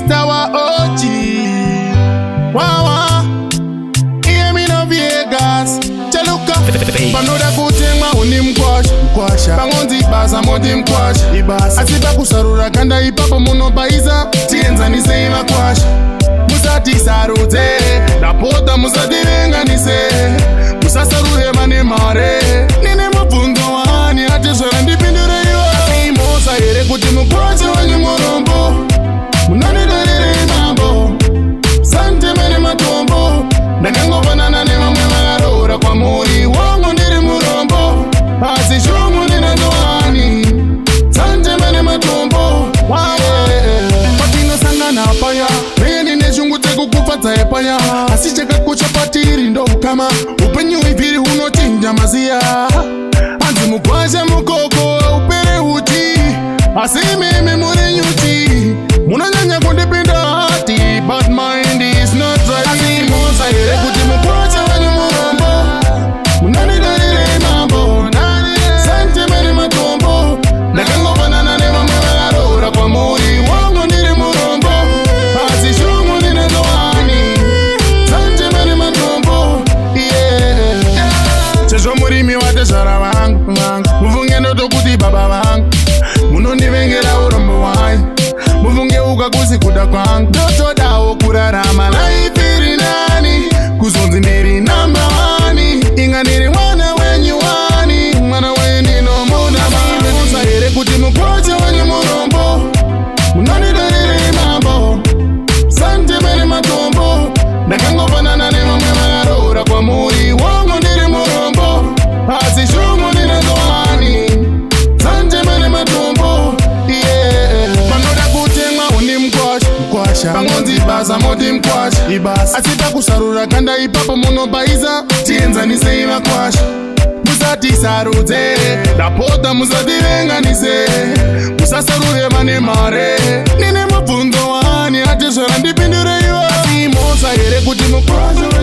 Mr. Wa OG. Wawa. Iye mina Vegas. Chaluka. Panoda kutemwa uni mkwasha. Mkwasha. Pangonzi basa moti mkwasha. Ibasa. Asi pakusarura kanda ipapo munobaisa. Tienzanisei makwasha. Musatisarudze. Ndapota musativenganise. Musasarure vane mare. Nine mubvunzo wani atizvara ndipindure iwo. Asi mhosva here kuti mukwasha wenyu murombo. Munondidarire mambo. Santemene matombo. Ndakangofanana nevamwe vakaroora kwamuri. Wangu ndiri murombo. Asi shungu ndinazowani. Santemene matombo. Yeah. Patinosangana paya mene neshungu dzekukufadzai paya, asi chakakosha patiri ndokama upenyu hwivhiri hunochinja maziya. Hanzi mukwasha mukoko upere uchi, asi imimi muri nyuchi, munonyanya kundipinda hati, but mind is not right. Asi mhosva here kuti mukwasha wenyu murombo? Munondidarire mambo. Santemene matombo. Ndakangofanana nevamwe vakaroora kwamuri. Wangu ndiri murombo, asi shungu ndinazowani. Santemene matombo, yeah. Sezvo murimi watezvara vangu, mufunge ndotokuti baba vangu. Munondivengera urombo hwanyu, mufunge ukakusi kuda kwangu. Ndotodawo kurarama life iri nani, kuzonzi ndiri number one. Inga ndiri mwana wenyu wani, mwana wenyu ndinomuda. Mhosva here kuti mukwasha wenyu murombo? Munondidarire mambo. Santemene matombo. Ndakangofanana nevamwe vakaroora kwamuri. Wangu ndiri murombo, asi shungu ndinazowani. Santemene matombo, yeah. Panoda kutemwa uni mkwasha. Mkwasha. Pangonzi basa moti mkwasha. Ibasa. Asi pakusarura kanda ipapo munobaisa. Tienzanisei makwasha. Musatisarudze. Ndapota musativenganise. Musasarure vane mare. Nine mubvunzo wani atizvara ndipindure iwo. Asi mhosva here kuti mukwasha